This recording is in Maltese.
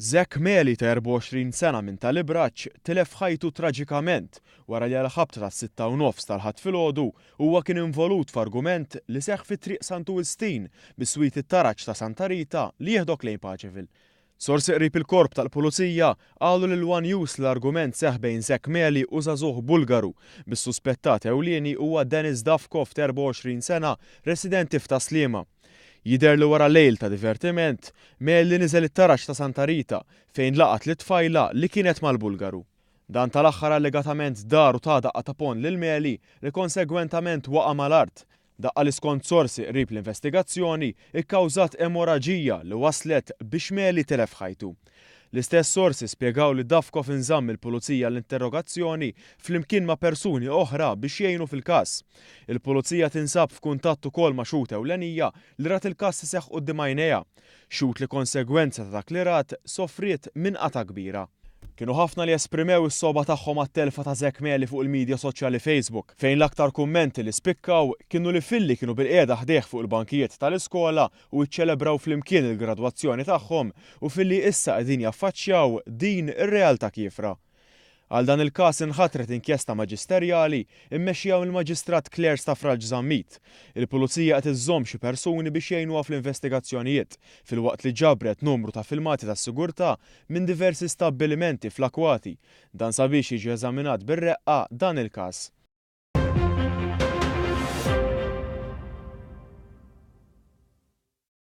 Zack Meli ta' 24 sena minn Tal-Ibraġġ tilef ħajtu traġikament wara li għall-ħabta tas-6:30 tal-Ħadd filgħodu huwa kien involut f'argument li seħħ fi Triq Santu Wistin biswit it-taraġ ta' Santa Rita li jieħdok lejn Paċeville. Sorsi qrib il-Korp tal-Pulizija qalu lil one News li l-argument seħħ bejn Zack Meli u żagħżugħ Bulgaru, bis-suspettat ewlieni huwa Denis Davkov ta' 24 sena residenti f'Tas-Sliema. Jidher li wara lejl ta' divertiment, Meli niżel it-taraġ ta' Santa Rita fejn laqat lit-tfajla li kienet mal-Bulgaru. Dan tal-aħħar allegatament dar u ta daqqa ta' ponn lil Meli li konsegwentament waqa' mal-art, daqqa li skont sorsi qrib l-investigazzjoni kkawżat emoraġija li wasslet biex Meli tilef ħajtu. L-istess sorsi spjegaw li Davkov inżamm mill-Pulizija għall-interrogazzjoni flimkien ma' persuni oħra biex jgħinu fil-każ. Il-Pulizija tinsab f'kuntatt ukoll ma' xhud ewlenija li rat il-każ iseħħ quddiem għajnejha. Xhud li konsegwenza ta' dak li rat sofriet minn qatgħa kbira. Kienu ħafna li esprimew is-sogħba tagħhom għat-telfa ta' Zack Meli fuq il-midja soċjali Facebook, fejn l-aktar kummenti li spikkaw kienu li filli kienu bilqiegħda ħdejh fuq il-bankijiet tal-iskola u iċċelebraw flimkien il-gradwazzjoni tagħhom u filli issa qegħdin jaffaċċjaw din ir-realtà kiefra. Għal dan il-każ inħatret inkjesta maġisterjali mmexxija mill-Maġistrat Claire Stafrace Zammit. Il-Pulizija qed iżżomm xi persuni biex jgħinuha fl-investigazzjonijiet, filwaqt li ġabret numru ta' filmati tas-sigurtà minn diversi stabbilimenti fl-akwati. Dan sabiex jiġi eżaminat bir-reqqa dan il-każ.